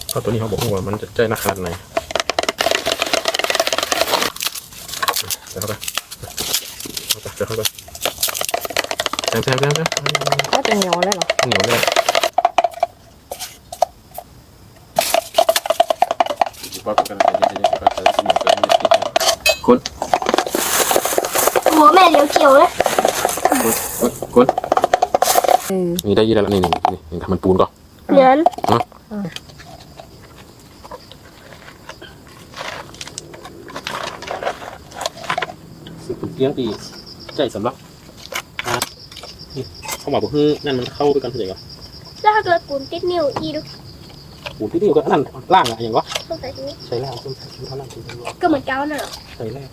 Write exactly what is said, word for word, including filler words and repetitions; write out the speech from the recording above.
เพราะตั๋วนี้เฮาบ่ฮู้ว่ามันจะใจ๊นักขนาดไหน ใส่เข้าไป เข้าไป ใส่เข้าไป แซม แซม แซม แซม ก็จะเหนียวเลยเหรอ เหนียวเลย คน หัวแม่เหลียวเขียวเลย คน คน คน อืม นี่ได้ยี่แล้ว นี่ นี่ นี่ นี่ มันปูนก่อน เหมือน ฮะ ซึ่งปูนเตี้ยงตี้ใจ๊สำหรับ อ่า นี่ เขาบอกว่า เฮ้ย นั่นมันเข้าไปกันเถอะวะ แล้วถ้าเกิดปูนติดนิ้วอีกดู ปูนติดนิ้วก็อันนั้นล้างอะ อย่างวะ ต้องใส่ตรงนี้ ใส่แล้ว ต้องใส่เท่านั้น ก็เหมือนกาวนั่นเหรอ ใส่แล้ว